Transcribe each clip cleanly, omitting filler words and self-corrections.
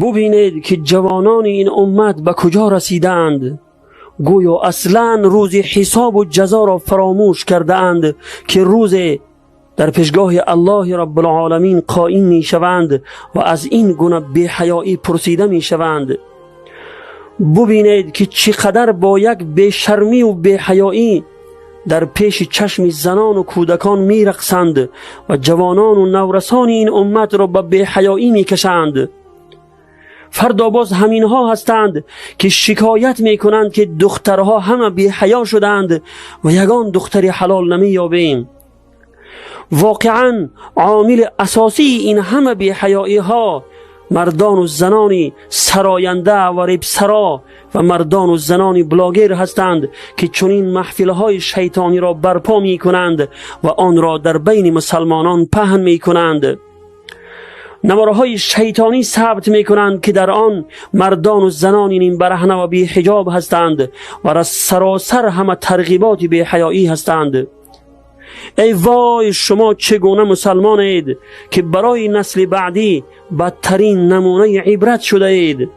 ببینید که جوانان این امت به کجا رسیدند. گویا اصلا روز حساب و جزا را فراموش کرده اند که روز در پیشگاه الله رب العالمین قائم می شوند و از این گونه بی‌حیایی پرسیده می شوند. ببینید که چقدر با یک بی‌شرمی و بی‌حیایی در پیش چشم زنان و کودکان می رقصند و جوانان و نورسان این امت را به بی‌حیایی می کشند. فردا باز همینها هستند که شکایت می کنند که دخترها همه بی‌حیا شدند و یگان دختر حلال نمی یابیم. واقعا عامل اساسی این همه بی‌حیایی ها مردان و زنانی سراینده و رپسرا و مردان و زنانی بلاگر هستند که چنین محفل‌های شیطانی را برپا می‌کنند و آن را در بین مسلمانان پهن می‌کنند. نوارهای شیطانی ثبت می‌کنند که در آن مردان و زنان نیم برهنه و بی حجاب هستند و سراسر همه ترغیبات بی حیایی هستند. ای وای شما چگونه مسلمانید که برای نسل بعدی بدترین نمونه عبرت شده اید.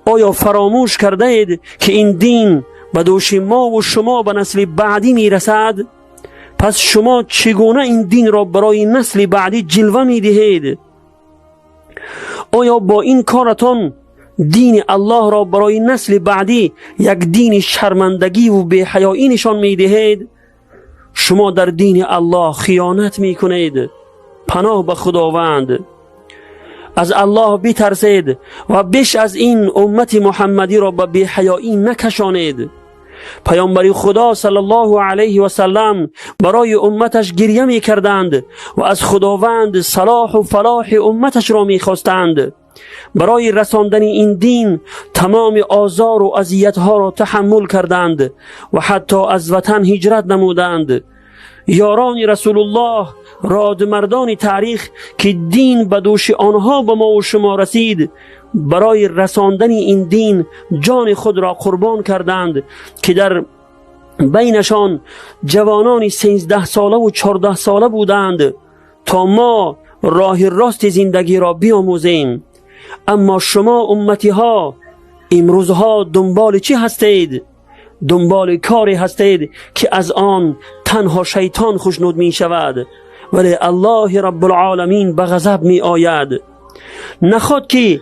آیا فراموش کرده اید که این دین به دوش ما و شما به نسل بعدی میرسد؟ پس شما چگونه این دین را برای نسل بعدی جلوه میدهید؟ آیا با این کارتان دین الله را برای نسل بعدی یک دین شرمندگی و بی‌حیایی نشان میدهید؟ شما در دین الله خیانت میکنید. پناه به خداوند. از الله بترسید و بیش از این امت محمدی را به بی‌حیایی نکشانید. پیامبر خدا صلی الله علیه و سلم برای امتش گریه میکردند و از خداوند صلاح و فلاح امتش را میخواستند. برای رساندن این دین تمام آزار و اذیت‌ها را تحمل کردند و حتی از وطن هجرت نمودند. یاران رسول الله، رادمردان تاریخ که دین به دوش آنها به ما و شما رسید، برای رساندن این دین جان خود را قربان کردند که در بینشان جوانان 13 ساله و 14 ساله بودند تا ما راه راست زندگی را بیاموزیم. اما شما امتی ها امروزها دنبال چی هستید؟ دنبال کاری هستید که از آن تنها شیطان خوشنود می شود، ولی الله رب العالمین به غضب می آید. نخواد که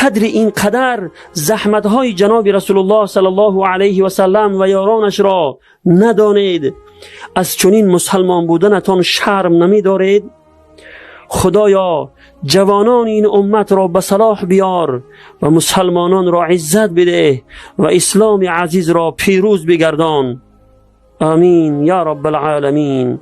قدر این قدر زحمت های جناب رسول الله صلی الله علیه و سلم و یارانش را ندانید. از چنین مسلمان بودنتان شرم نمی دارید؟ خدایا جوانان این امت را به صلاح بیار و مسلمانان را عزت بده و اسلام عزیز را پیروز بگردان. آمین یا رب العالمین.